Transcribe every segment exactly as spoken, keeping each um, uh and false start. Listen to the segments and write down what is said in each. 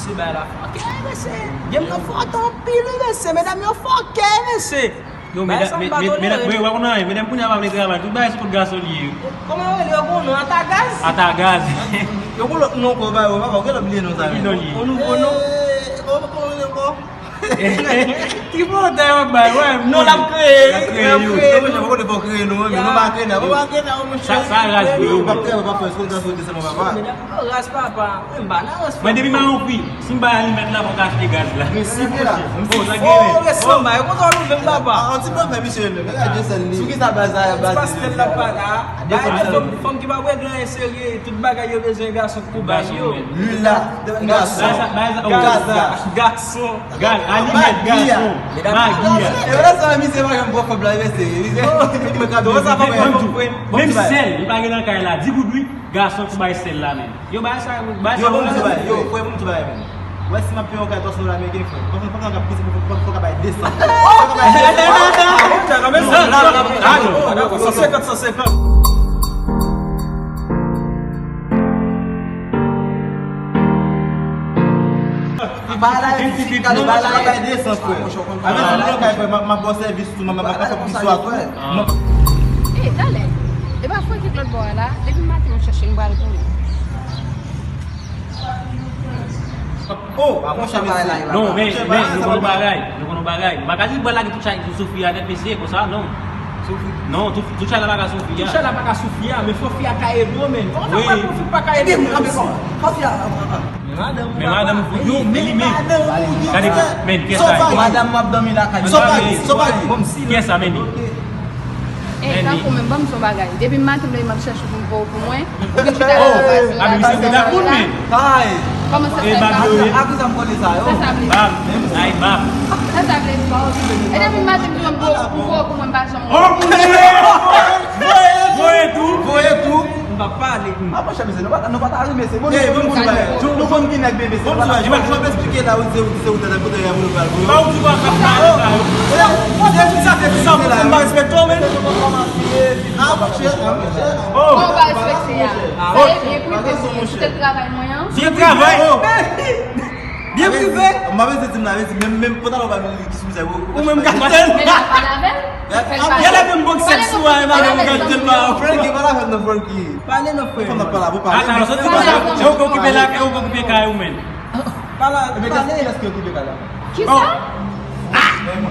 Se bagay la fòkè, mesye. Game nan fòkè anpil, wi, mesye. Medam yo fòkè, mesye. Yo, medam, medam, medam, yo pa konn anyen. Medam kounye a pa vle travay. Tout bagay sou kont gason li ye. Kòman yo rele yo? Gon non, Ata Gaz? Ata Gaz. Yo gon lòt non ankò, ba yo, papa, ou genlè bliye non sa yo. Ki non li ye? On nouvo non. Eh, kòman, kòman rele ankò? Ki pwodè w ap bay, wè? Non, l ap kreye, l ap kreye yo. Non, men, fò w kreye nou, men nou pa kreye nan, nou pa kreye nan, monchè. Sa, sa raz vre, wi. Pap kreye, pap fè, se konn sa sou desann papa. Yo, raz papa, mwen m pa nan raz. Mwen, depi m a yon fi, si m bay alimèt la, fò w ka achte gaz la. Men si, monchè. Oh, sa gen. Oh, rès anba, yo kontan nou menm papa. An ti pwodè misye menm, gade desann li. Sou ki sa baz la, baz li? Paske l ap pale a. Fòm ki pa wè gran e serye, tout bagay yo bezwen gason pou bay yo. Lwil la, gason. Gaz la, gason. Gaz, alimèt, gason. Magi a. E wè sa, misye pa janm pran fòm la, mesye. Misye, mwen ka. Menm sèl, li pa gen nan kay la. Di goud wi, gason ki bay sèl la menm. Yo bay sa, bay sa. Yo, bon, misye bay. Yo, frè, bon, misye bay menm. Wè, si m ap peye yon kay twa san dola ameriken, frè. Fò, fò, fò, fò, fò, fò ka bay de san. Fò ka bay de san. San senkant, san senkant. Ba la, e ti kado, ba la, bay de san, frè. Avè ti blan kay, frè, m ap, m ap ba w sèvis tou, m ap, m ap, m ap fè plis swa tou. Eh, talè. E pa Francky k lòt bò a la. Depi maten, m ap chèche, m pral pou li. Oh, pa konn sa bagay la. Non, men, men, nou konn yon bagay, nou konn yon bagay. M pa ka di bwè lage tout chay sou fi a nèt, mesye, konsa, non. Non, tout, tout chay la pa ka sou fi a. Tout chay la pa ka sou fi a, men fò fi a ka ede w, men. Kòman sa fè pou fi pa ka ede w? Ede m, men kòman? Fò fi a, a, a, a. Men madanm ou, yo, men li menm. Gade, men, kè sa. Madanm m ap dòmi lakay. Sòvay, sòvay. Kè sa, men li. E, tankou menm, ban m di w yon bagay. Depi maten m leve, m ap chèche pou m voye w pou mwen. Ou vin chita la, ou pa di la. Kòman sa fè? Sa sa vle di? Sa sa vle di? E depi maten m di w m voye w pou mwen, m pa janm voye w. Voye tou. Voye tou. M pa pale. A, monchè, mesye, nou pa, nou pa ta renmen, se bon, nou konn ki nèg, bebe, se pa la. Jan w ap esplike la, ou di se ou, se ou tèt kote y a pou nou pral voye. Ba ou di w ap pale sa yo. Se tout sa, se tout sa, pou m pa respekte w, men. A, monchè, a, monchè. Oh. Ou pa respekte a. E, e pou, pou, pou tèt travay mwen an. Tèt travay. Byen prive. M pa bezwen di m la, menm, menm pantalon pa vin li ki sou misye. Ou menm ka pale. Men la pale avè l. Gade menm bòksè sou a, e madanm ou ka di l pa. Francky, pale avè m non, Francky. Pale non, frè. Fanm nan pale, pale. Ata, soti pale. E ou k okipe la, e ou k okipe kay ou menm. Pale, pale. Kiyès ki okipe kay la? Kisa?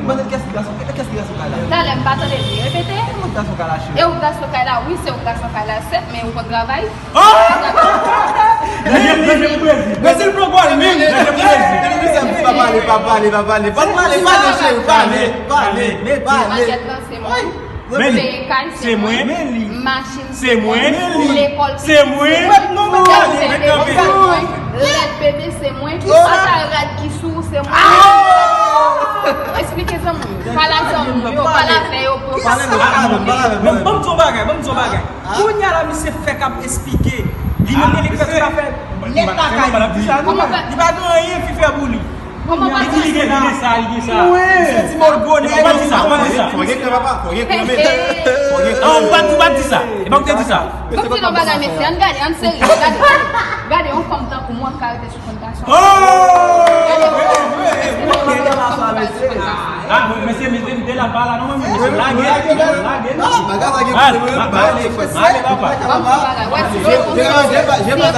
Mande kiyès ki gason, kiyès ki gason kay la? Talè m pa tande byen. Repete. E ou gason kay la, wi, se ou gason kay la, sèt, men ou konn travay. Oh! Brezil pran gòl, men. Pa pale, pa pale, pa pale. Pa pale, pale, cheri, pale, pale, pale. Makèt lan se mwen. Peye kay se mwen. Machin se mwen. Lekòl se mwen. Lèt bebe se mwen. Pantal rad ki sou ou se mwen. Esplike zanmi w. Pale ak zanmi w yo, pale avè yo pou yo ka. Ban m di yon bagay, ban m di yon bagay. Kounye a la, misye fèk ap esplike. Li menm li fè tout afè nèt lakay li. Li pa gen anyen fi fè pou li. Li di li gen, li gen sa, li gen sa. Misye di mòl gwo nèg. Ou pa di sa, ou pa di sa. Fò gen kran, papa, fò gen kran, men. Fò gen kran. Ou pa di, ou pa di sa. E pa ou te di sa. Ban m di nou bagay, mesye, ann gade, ann serye, gade. Gade yon fanm tankou mwen k ka rete sou kont gason. Oh! Gade yon fanm, mesye, tankou mwen k ka rete sou kont gason. Ah, mesye, mesye, m te la pa la non, mwen, mesye, lage, lage, lage. Al, al, papa. Ban m di bagay, wè, si yo konn sa, se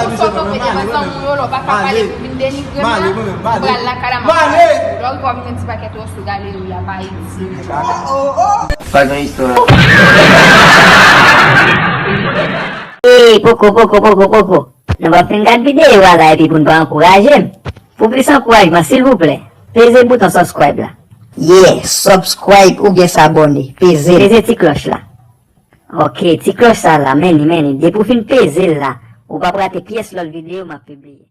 pou sa w kanpe devan zanmi w yo, lè w pa ka pale, vin denigre m la, m pral lakay la, m ap pale. Lè w rive w ap met yon ti pakèt wòs sou galeri a, pa Ayiti. Pa gen istwa. Ey, poko, poko, poko, poko. Nou p ap fin gad videyo a la epi pou n pa ankouraje m. Pou plis ankourajman, silvouplè, peze bouton subscribe la. Yeah, subscribe oubyen s'abonner. Peze l. Peze ti klòch la. Ok, ti klòch sa la, men li, men li. Depi w fin peze l la, ou p ap rate pyès lòt videyo m ap pibliye.